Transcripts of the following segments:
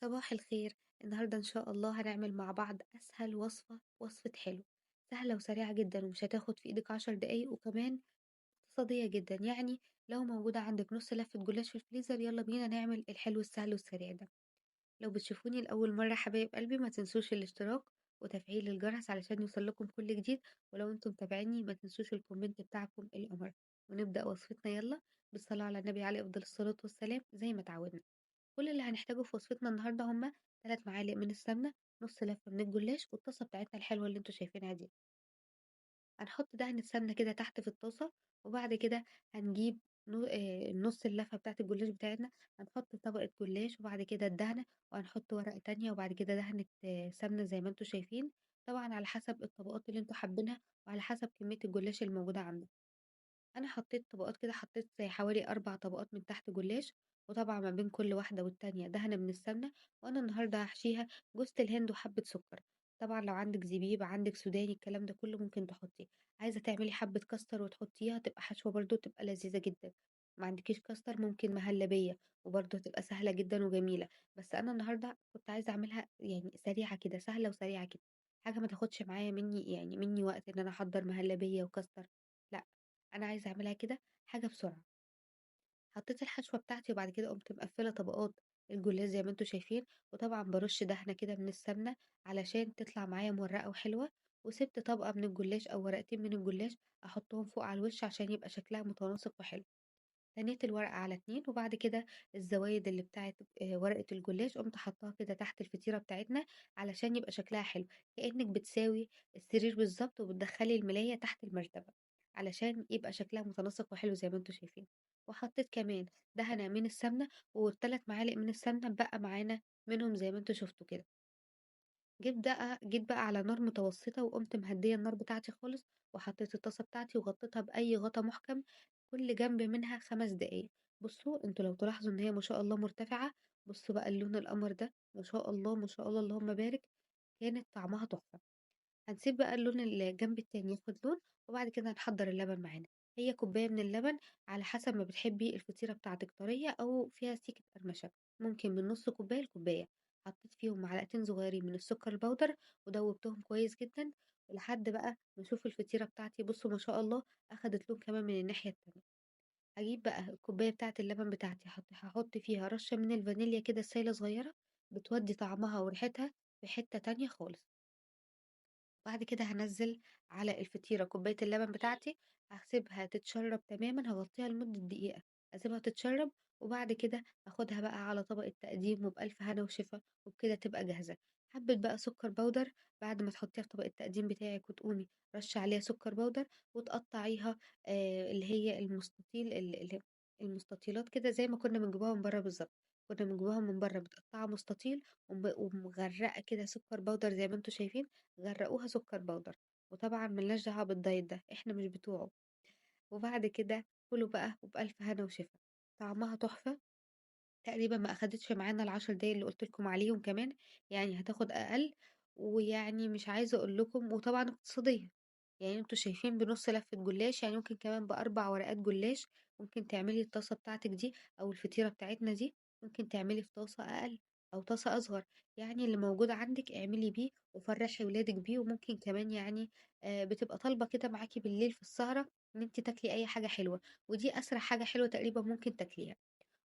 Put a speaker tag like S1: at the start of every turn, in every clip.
S1: صباح الخير. النهاردة إن شاء الله هنعمل مع بعض أسهل وصفة، وصفة حلو سهلة وسريعة جدا ومش هتاخد في إيدك 10 دقايق، وكمان اقتصادية جدا. يعني لو موجودة عندك نص لفة جلاش في الفريزر، يلا بينا نعمل الحلو السهل والسريع ده. لو بتشوفوني لأول مرة حبايب قلبي، ما تنسوش الاشتراك وتفعيل الجرس علشان يوصل لكم كل جديد، ولو انتم متابعيني ما تنسوش ال comment بتاعكم القمر. ونبدأ وصفتنا يلا بالصلاة على النبي عليه أفضل الصلاة والسلام زي ما اتعودنا. كل اللي هنحتاجه في وصفتنا النهاردة هما 3 معالق من السمنة، نص لفة من الجلاش، والطاسة بتاعتنا الحلوة اللي انتوا شايفينها دي. هنحط دهنة سمنة كده تحت في الطاسة، وبعد كده هنجيب نص اللفة بتاعت الجلاش بتاعتنا، هنحط طبقة جلاش وبعد كده الدهنة، وهنحط ورقة تانية وبعد كده دهنة، سمنة زي ما انتوا شايفين، طبعا على حسب الطبقات اللي انتوا حابينها وعلى حسب كمية الجلاش الموجودة عندكم. أنا حطيت طبقات كده، حطيت زي حوالي 4 طبقات من تحت جلاش، وطبعا ما بين كل واحدة والتانية دهنة من السمنة. وأنا النهاردة هحشيها جوزة الهند وحبة سكر. طبعا لو عندك زبيب، عندك سوداني، الكلام ده كله ممكن تحطيه. عايزة تعملي حبة كاستر وتحطيها تبقى حشوة برضو، تبقى لذيذة جدا. ما عندكيش كاستر ممكن مهلبية، وبرضو هتبقى سهلة جدا وجميلة. بس أنا النهاردة كنت عايزة أعملها سريعة كده، سهلة وسريعة كده، حاجة ما تاخدش معايا مني وقت إن أنا أحضر مهلبية وكاستر، لا أنا عايزة أعملها كده حاجة بسرعة. حطيت الحشوة بتاعتي وبعد كده قمت مقفلة طبقات الجلاش زي ما انتوا شايفين، وطبعا برش دهنة كده من السمنة علشان تطلع معايا مورقة وحلوة، وسبت طبقة من الجلاش أو ورقتين من الجلاش أحطهم فوق على الوش عشان يبقى شكلها متناسق وحلو. تنيت الورقة على 2، وبعد كده الزوايد اللي بتاعت، ورقة الجلاش قمت حطاها كده تحت الفطيرة بتاعتنا علشان يبقى شكلها حلو، كأنك بتساوي السرير بالظبط وبتدخلي الملاية تحت المرتبة علشان يبقى شكلها متناسق وحلو زي ما انتوا شايفين. وحطيت كمان دهنة من السمنة والتلات معالق من السمنة بقى معانا منهم زي ما انتوا شفتوا كده. جيت بقى على نار متوسطة وقمت مهدية النار بتاعتي خالص، وحطيت الطاسة بتاعتي وغطيتها بأي غطا محكم كل جنب منها 5 دقايق. بصوا انتوا لو تلاحظوا ان هي ما شاء الله مرتفعة، بصوا بقى اللون القمر ده ما شاء الله ما شاء الله اللهم بارك، كانت طعمها تحفة. هنسيب بقى اللون الجنب التاني ياخد لون، وبعد كده هنحضر اللبن معانا. هي كوباية من اللبن على حسب ما بتحبي الفطيرة بتاعتك طرية أو فيها سيكة قرمشة، ممكن من نص كوباية لكوباية. حطيت فيهم معلقتين صغيرين من السكر البودر ودوبتهم كويس جدا لحد بقى ما اشوف الفطيرة بتاعتي. بصوا ما شاء الله اخدت لون كمان من الناحية التانية. هجيب بقى الكوباية بتاعت اللبن بتاعتي، هحط فيها رشة من الفانيليا كده سايلة صغيرة بتودي طعمها وريحتها في حتة تانية خالص. بعد كده هنزل على الفطيرة كوباية اللبن بتاعتي، هسيبها تتشرب تماما، هغطيها لمدة دقيقة هسيبها تتشرب، وبعد كده هاخدها بقى على طبق التقديم وبألف هنا وشفا، وبكده تبقى جاهزة. حبة بقى سكر بودر بعد ما تحطيها في طبق التقديم بتاعك وتقومي رشة عليها سكر بودر وتقطعيها، اللي هي المستطيل، المستطيلات كده زي ما كنا بنجيبوها من بره بالظبط. كنا بنجيبوها من بره متقطعة مستطيل ومغرقة كده سكر بودر زي ما انتوا شايفين، غرقوها سكر بودر. وطبعا ملناش دعوة بالدايت ده، احنا مش بتوعه. وبعد كده كلوا بقى وبألف هنا وشفا، طعمها تحفة. تقريبا ما اخدتش معانا ال10 دقايق اللي قلت لكم عليهم، كمان هتاخد اقل، ويعني مش عايزه اقول لكم. وطبعا اقتصاديه، انتوا شايفين بنص لفه جلاش، ممكن كمان ب4 ورقات جلاش ممكن تعملي الطاسه بتاعتك دي او الفطيره بتاعتنا دي، ممكن تعملي في طاسه اقل او طاسه اصغر، اللي موجود عندك اعملي بيه وفرحي ولادك بيه. وممكن كمان بتبقى طالبه كده معاكي بالليل في السهره ان انت تاكلي اي حاجه حلوه، ودي اسرع حاجه حلوه تقريبا ممكن تاكليها.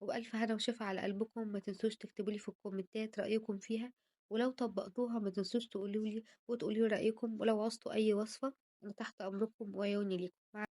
S1: وبألف هنا وشفا على قلبكم. ما تنسوش تكتبوا لي في الكومنتات رأيكم فيها، ولو طبقتوها ما تنسوش تقولوا لي وتقولوا لي رأيكم، ولو عوزتوا أي وصفة أنا تحت أمركم وعيوني ليكم. مع